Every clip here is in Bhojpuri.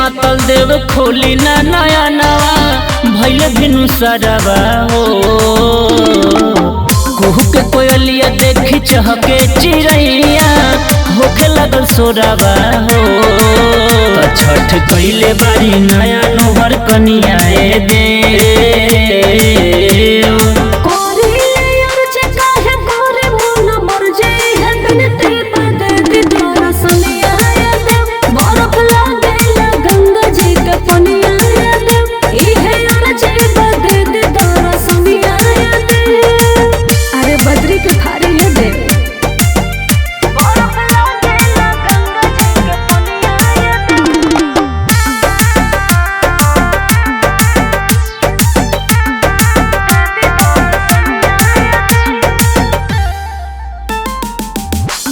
मातल देव खोली ना नया नवा भैल भिनु सरवा हो। कुहू के कोयलिया देखी चहके चिड़ैया होखे लगल सोरावा हो। छठ कइले बारी नया नोहर कनिया ए देव। अरे बद्री के थारी ले दे।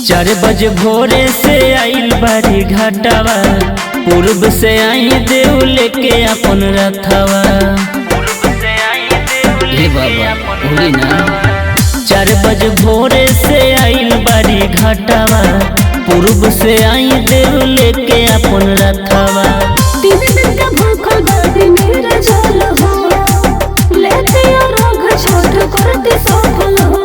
चार बजे भोरे से आइल बारी घाटावा, पूर्व से आई देव लेके अपन रथवा। हे बाबा होली ना। 4 बजे भोरे से आइल बारी घाटावा, पूर्व से आई देव लेके अपन रथवा। 3 दिन का भूखल बाटी मेरा जल हो, लेते रोग छोट करते सफल हो।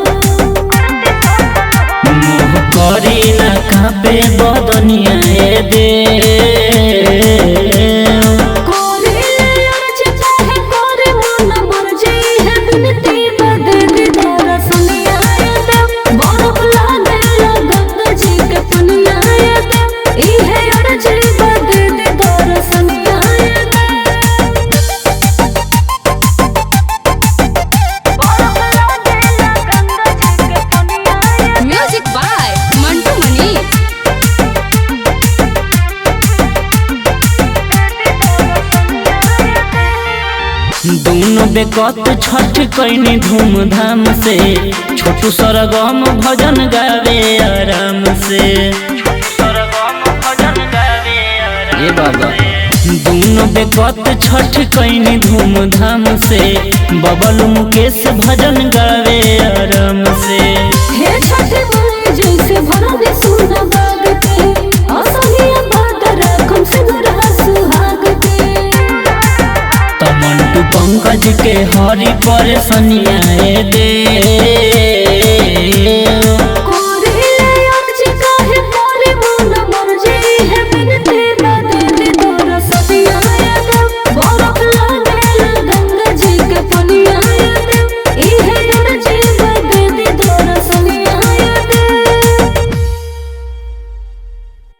मुँह करी ना कापे बदनिया ए देव। म्यूजिक बाय मंटू मनी। दोनों बेकत छठ कैनी धूमधाम से, छोटू सरगम भजन गावे आराम से। ए बाबा दोनों बेकत छठ कैनी धूमधाम से, बबलू मुकेश भजन गावे आराम से। हे छठ माई जैसे भरने सुना बाग के, असहिया बात रखम से नरहा सुहाग के। तमंटू पंकज के हरी परेशानिया ए देव।